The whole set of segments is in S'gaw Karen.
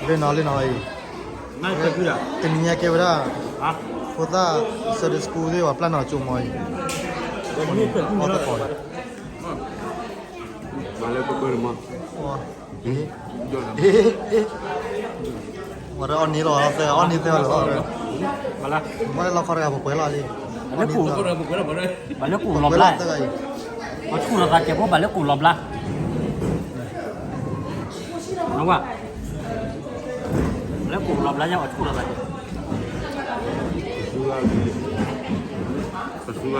လၢနီၤလၢနီၤအံၤ, တနံၤညါကဲဝဲဒၣ် ဖိသၣ် Sunday school သ့ၣ် ပှၤပျၢ်နီၤကၠိမီၤအံၤ, အီၣ်သကိးအံၤ, မၤလၢပှဲၤပှဲၤမီၤ, အ့ အ့ အ့ ဝဲဒၣ်အီၣ်န့ၢ်လီၤသၢဂၤ အီၣ်န့ၢ်သၢဂၤလီၤ, မ့ၢ်လီၤခီတဂၤပှဲၤပှဲၤလီၤလံ, ဘၣ်လၢကိၣ်လီၤဘျါ, အီၣ်ဆူၣ်လီၤသးကဲးဖိ ဘၣ်လၢကိၣ်လီၤဘျါ နဝဲ, လၢကိၣ်လီၤဘျါယါ အီၣ်ဆူၣ်လီၤသးကဲး, ပသူဂၤ, ပသူဂၤ,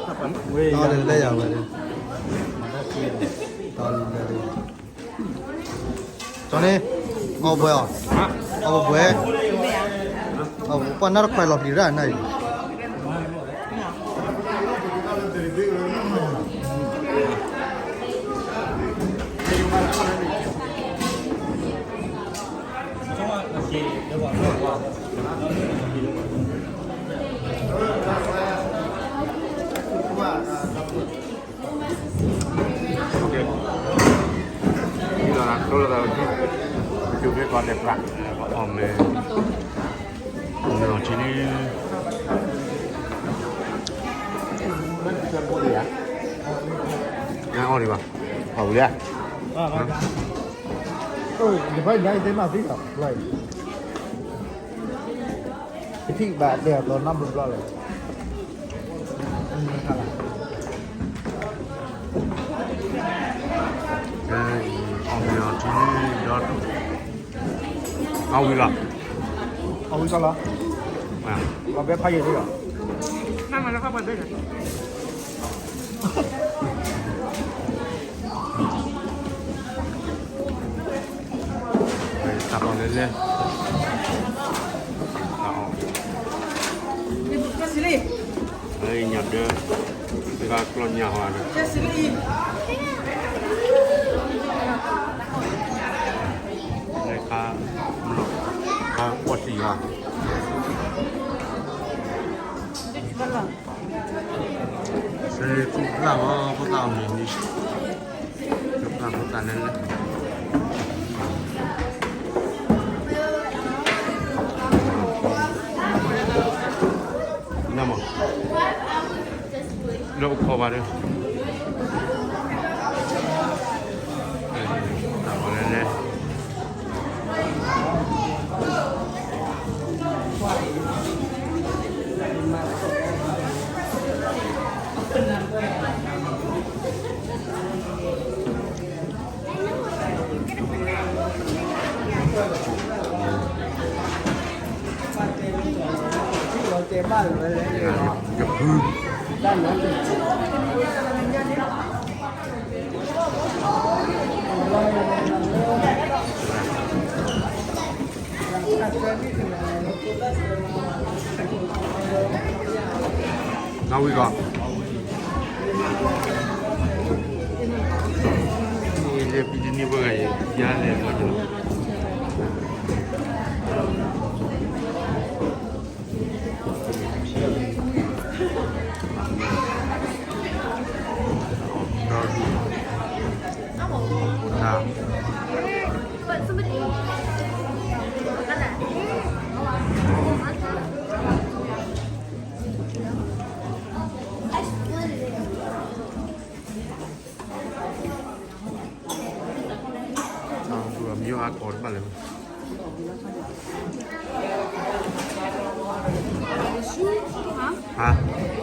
တၢ်လၢလဲၤယၤဝဲ, တၢ်လၢလဲၤ, ကၠီန့ၣ်, အီၣ်ဘှဲအီၤ, အီၣ်ဘှဲ, ပှၤနၢ်တခွဲးလီၤပျံၤဒၣ်နၢ်အံၤ ဒ်သိးနၤတိၢ်လိာ်သး, ပကၠိဖဲကီးလဲၤပျၢ်, အီၣ်မ့ၤ, မ့ၢ်အီၣ်ထံန့ၣ်, နအီၣ်ဒံးဘၣ်, အီၣ်ဝံၤလံဧါ, ယဘၣ်ညါအံၤတဲမၤသံလီၤ, ယထံၣ်ဘၣ်တဲအီၤဒီးနီတဘျီလီၤ. အီၣ်မ့ၤအီထံန့ၣ်ဒီး, အီၣ်ဝံၤလီၤ, အီၣ်ဝံၤလီၤ, လီၤဘဲဖးယံာ်လံလီၤ. တၢ်အီၣ်လဲၣ်လဲၣ်, တၢ်အီၣ်, ညၣ်ဒၢ, တဂၤကျီၢ်ညၣ်ဟီဒီး, လဲၤခါ, ခါပီၣ်စံၣ်ဟီ, စူၣ်ပျၢ်မး ဖိသၣ်အီၣ်မ့ၤန့ၣ်, စူၣ်ပျၢ်ဖိသၣ်လဲၣ်လဲၣ်, နမ့ၢ်, လၢအိၣ်ခိးဘၣ်ဒီး, တၢ်အီၣ်လဲၣ်လဲၣ် ကဖု, နဝံၤကီး, လဲၤပံတနံၤပှဲၤဂၤအံၤ, ယၤလဲၤလီၤ, ဒီးဒူၣ်, နၤ မ့ၢ်အါကီးတဘၣ်လဲၣ်, ဟါ,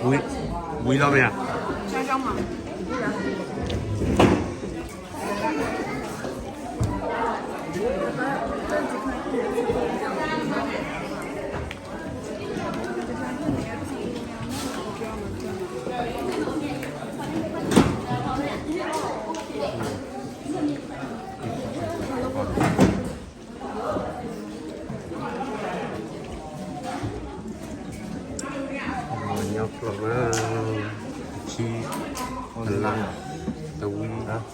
ဝံၤလီၤမ့ၢ်ဧါ, ညီကျိာ်မး, ထံ, တလါ, တဝံ,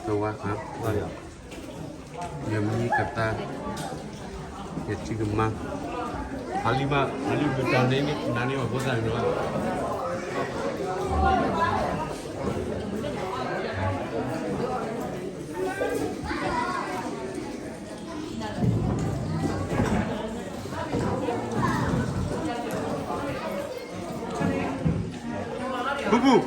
တဝါ, ယမံကသါ, ယထံကမါ, ဟးလံမး, ဟးလံမးတၢ်န့ၣ်, နၤန့ၣ်ဘၣ်ဖိသၣ်န့ၣ်ဘၣ်. Hi.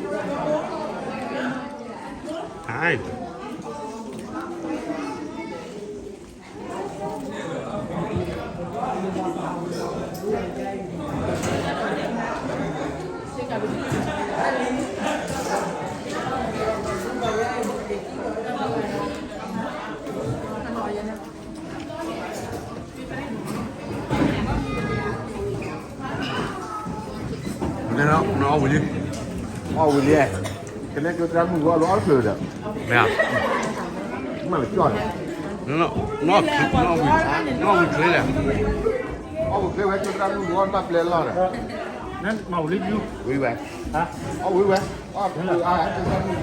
နအီၣ်ဝံၤလံ, အီၣ်ဝံၤလံ, ကနဲကျိသရၣ်မုၣ်ဂီၢ်လီၤအီၣ်တချုးဒီး, မ့ၢ်, မ့ၢ်လၢကၠီၣ်န့ၣ်, နအီၣ်ဝံၤချ့လဲၣ်, အီၣ်ဝံၤချ့ဝဲကျိသရၣ်မုၣ်ဂီၢ်ဘၣ်ပျဲလီၤဒီး, ဝံၤဝဲ, အီၣ်ဝံၤဝဲ, အီၣ်ဝံၤဝဲ, အီၣ်ဝံၤဝဲ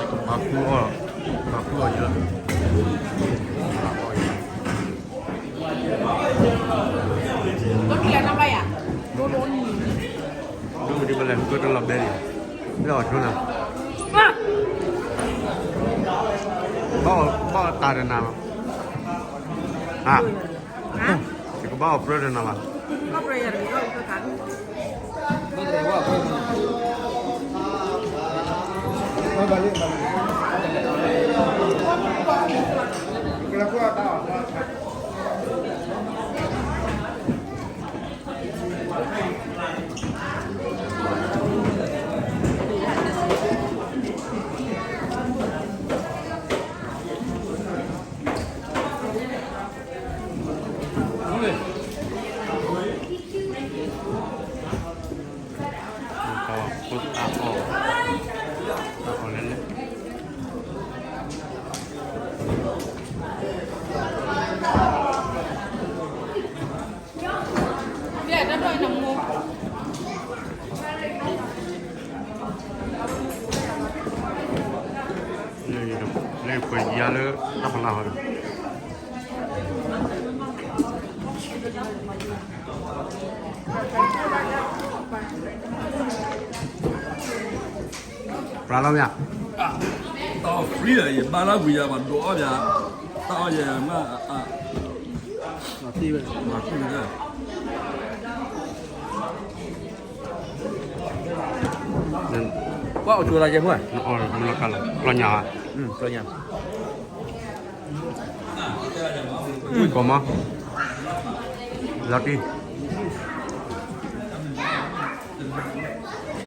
ပှၤကူအီၣ်, ပှၤကူအီၣ်ယၢ, ဒ်ပလဲၤကၢတလီၤဘဲန့ၣ်, လၢအီၤဆိနၤ, ဘၣ်တၢ်တနၤလီၤ, ယကဘၣ်အီၣ်ပြၢတနၤဘၣ်.လၢပှဲၤယါလၢတၢ်ဖီလာ်ဟီဒီး ပြၢလီၤမ့ၢ်ဧါ, တၢ်အီၣ် free ဒီး ယဘါလၢဝံၤယၤ ပှၤဒိးအီၣ်ယၤ, တၢ်အီၣ်ယၤမး, မၤသံဝဲ, မၤသံဝဲ, ကွၢ်အိၣ်ဆိးလီၤယဲၢ်ဖိ, လီၤညါ, လီၤညါ, ဝံၣ်ကိးမး, လီၤတံၢ်